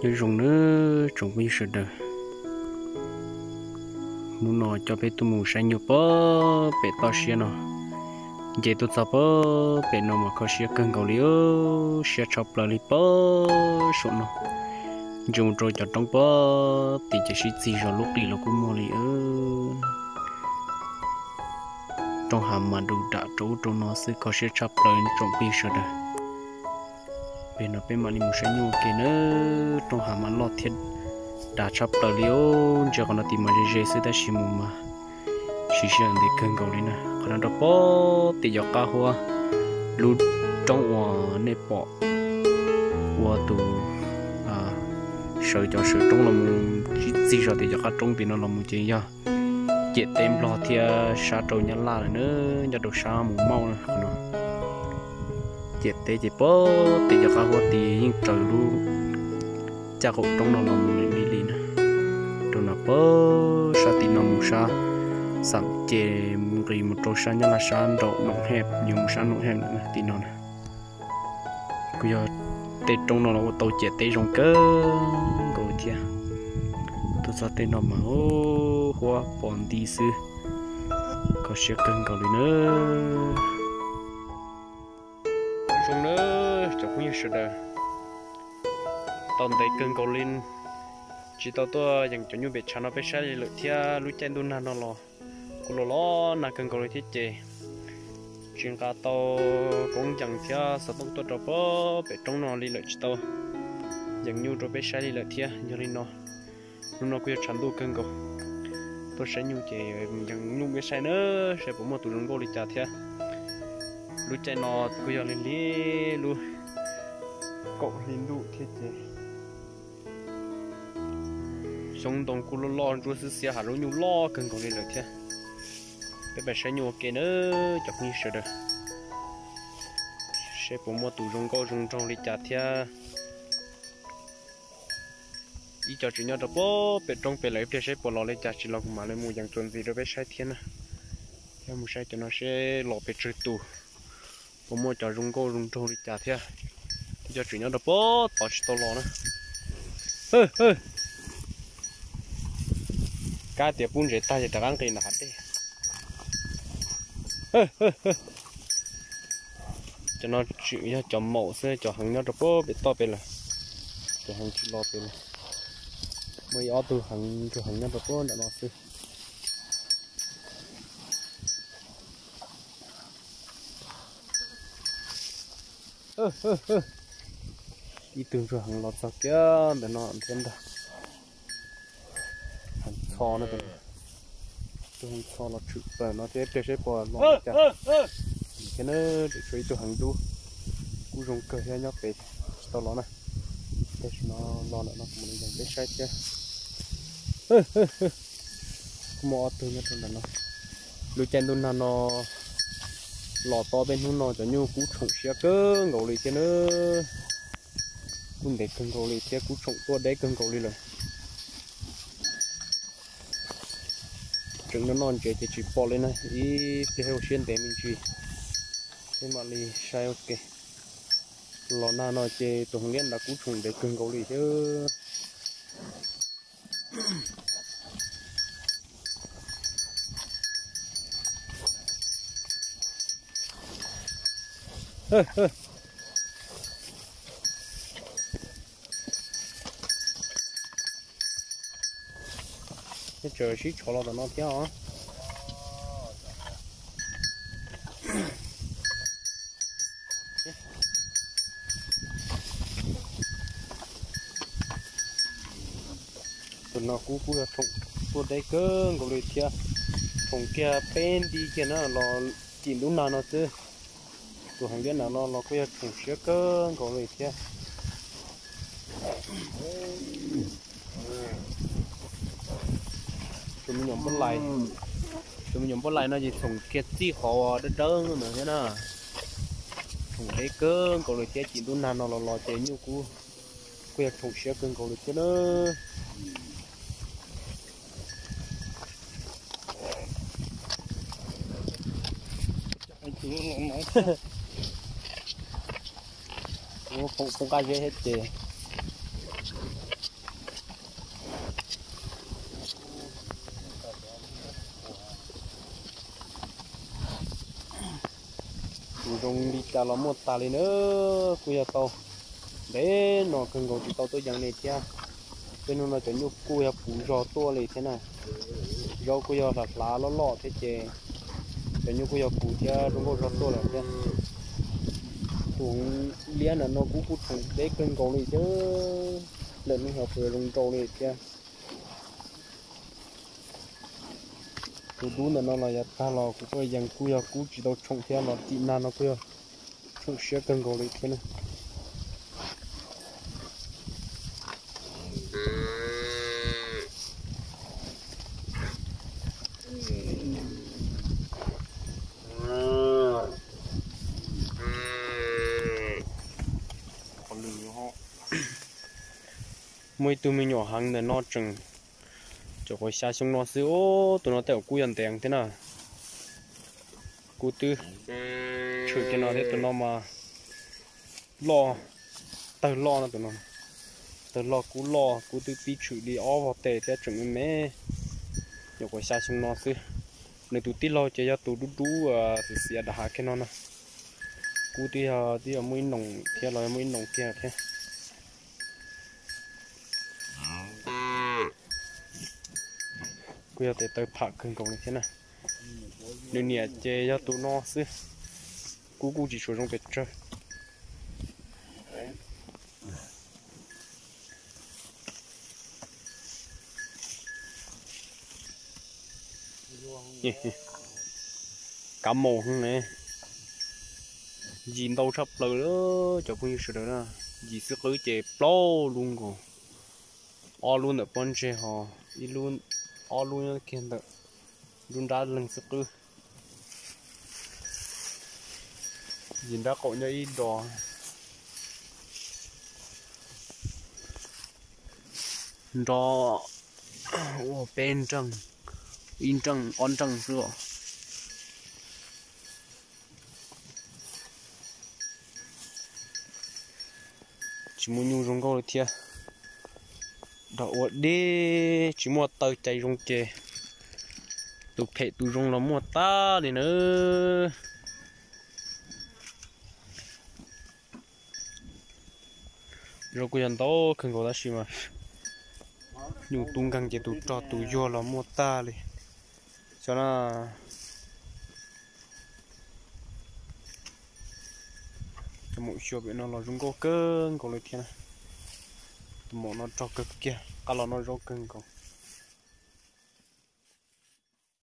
Nyob zoo nawb tsoom phooj ywg sawv daws. Hnub no coj peb tuaj mus saib nyuj pog pem toj siab no. Nce tuaj txog pog pem no mas kho siab kawg nkaus li, siab tshaj plaws li pog saum no. Ntsia mus rau cov roob pog tim ces sib txig zog lub qis los kuj muaj li. Roob hav mas du dam rau ub rau no xwb, kho siab tshaj plaws tsoom phooj ywg sawv daws. Pem no peb mam li mus saib nyuj ua ke nawb. Roob hav mas loj thiab dav tshaj plaws li os. Ntsia qhov no tim mas ze ze xwb tab sis mus mas siv sij hawm ntev kawg nkaus li na. Qhov no rau pog tim cov qab huab lub roob uas nej pom ua tus sawv, cov sawv roob los mus sib txig zog tim cov qab roob tim no los mus ces yog ciam teb Nplog thiab sab rau Nyab Laj lawm na, nyob rau sab mus mauj na qhov no. Ciam teb ces pog tim cov qab huab tid yeej raws lub caj qaum roob no los mus li li na. Rau no pog sab tim no mus sab Xam ces nqis mus rau sab Nyab Laj sab nraum Noom Hej, yuav mus sab Noom Hej lawm tim no na. Kuj yog tej roob no los ua tau ciam teb zoo kawg nkaus li thiab. Tuaj txog tej no mas huab pos nti xwb, kho siab kawg nkaus li na. Zoo nawb cov phooj ywg sawv daws, tau ntev kawg nkaus li tsis tau tuaj yeem cov nyuj pem tshav no peb saib li lawm thiab. Lub caij ntuj nag no los kuj los los nag kawg nkaus li thiab ces tsis nqa tau koob yees thiab xov tooj tuaj rau pog pem roob no li lawm, tsis tau yeem nyuj rau peb saib li lawm thiab. Yog li no hnub no kuj yog tshav ntuj kawg nkaus, tuaj saib nyuj ces yeem nyuj peb saib na, saib puas muaj tus zoo nkauj li cas thiab. Lub caij no kuj yog li li lub kaum hli ntuj thiab ces xyoob ntoo kuj loj loj ntsuab xwb xiab, hav zoov nyuj loj kawg nkaus li lawm thiab. Peb pais saib nyuj ua ke nawb cov phooj ywg sawv daws, saib puas muaj tus zoo nkauj zoo nraug li cas thiab. Ib co tseem nyob rau pog pem roob pem lawm, ib pliag saib puas los li cas, tsis los kuv mam li mus yees txuas ntxiv rau peb saib thiab na. Thiab mus saib cov no seb los pes tsawg tus, puas muaj cov zoo nkauj zoo nraug li cas thiab. Ib co tseem nyob rau pog tod tsis tau los na. Kab tias pub ntsev tag ces rov qab nqis nram hav dej. Cov no tseem yog cov maum xwb, cov heev nyob rau pog pem toj pem lawm. Cov heev tsis los pem lawm. Muaj ib ob tug heev ntsuag heev nyob rau pog nram no xwb. Ib tug ntsuag heev los txog kiag ntawm no thiab ntag. Heev txho no, tus heev txho los tshwm plaws no thiab, ib pliag saib puas los li cas. Thiab na, tseem tshuav ib tug heev dub, kuj zoo kawg thiab, nyob pem tsis tau los na. Tam sim no los ntawm no kuv mam li yees peb saib thiab. Kuj muaj ob tug nyob rau ntawm no. Lub caij ntuj nag no los tau peb hnub no cov nyuj kub tshoom siab kawg nkaus li thiab na. Kub ntev kawg nkaus li thiab, kub tshoom tuaj deb kawg nkaus li lawm. Tseem noj noj ntsev ces tsis pom li na, ib pliag ua siab ntev me ntsis peb mam li saib ua ke. Los nag no ces tus heev liab ntawd kub tshoom ntev kawg nkaus li thiab. Tseem sib tshov los tom no thiab os. Tus no kub kuj yog tshoom tuaj deb kawg nkaus li thiab. Tshoom kiag peb nti kiag na los cim ntub nag no xwb. Tus heev liab ntawm no los kuj yog tshoom siab kawg nkaus li thiab. Tus me nyuam npauj lais, tus me nyuam npauj lais no ces tshoom kiag txij qhov dawb dawb ntawd thiab na. Tshoom deb kawg nkaus li thiab, cim ntub nag no los los ces nyuj kub kuj yog tshoom siab kawg nkaus li thiab na. Poob qab zeb thiab ces cas los muaj tag li na. Kuj yog tau ntev no kawg nkaus tsis tau tuaj yees li thiab. Tej hnub no cov nyuj kuj yog puv zog tuaj li thiab na. Zaub kuj yog hlav hlav loj loj thiab ces cov nyuj kuj yog puv thiab zoo nkauj zog tuaj lawm thiab. Tus liab ntawm no kuj kuj tshoom deb kawg nkaus li thiab. Lawm hnub no kuj zoo nraus li thiab. Tus dub ntawm no los yav tag los kuv tuaj yees kuj yog kub tsis tau tshoom thiab los tim nag no kuj yog tshoom siab kawg nkaus li thiab na. Muaj ib tug me nyuam heev ntawm no tseem caum quav xya xyoo no xwb. Tus no tej zaum kub yog ntev thiab na. Kub twb tshwm kiag no thiab, tus no mas loj, tawg loj no, tus no tawg loj kub loj, kub twb pib tshwm li ob vog tes thiab tseem me me. Nyuam quav xya xyoo no xwb. Nws tus tij laug ces yog tus dub dub xiv xiav dav hav kiag no na. Kub twb yog twb yog muaj ib noo thiab los yog muaj ib noo kiag thiab. Kuj yog tes taw pham kawg nkaus li thiab na. Nws niam ces yog tus no xwb. Kub kuj tsis tshua zoo pes tsawg. Kav maus ne, yim ntau tshaj plaws li cov phooj ywg sawv daws na. Yim xwb qwb ces plaub lub nkaus, ob lub ntawm pob ntseg ho ib lub, ob lub nyob kiag ntawm lub nrab leeg xwb qwb. Yim nrab qaum nyob ib dos, nrov ua peb nreej, ib nreej ob nreej xwb os. Tsis muaj nyuj zoo nkauj li thiab. Nrov ua deb tsis muaj taw cais zoo ces tus phem tus zoo los muaj tag li na. Zaub kuj yog ntau kawg nkaus tab sis mas nyuj tub nkeeg ces tus rog tus yuag los muaj tag li. Xyov na, cov maum xyuas pem no los zoo nkauj kawg nkaus li thiab na. Tus maum no rog kawg kiag, qab los noj zaub kawg nkaus.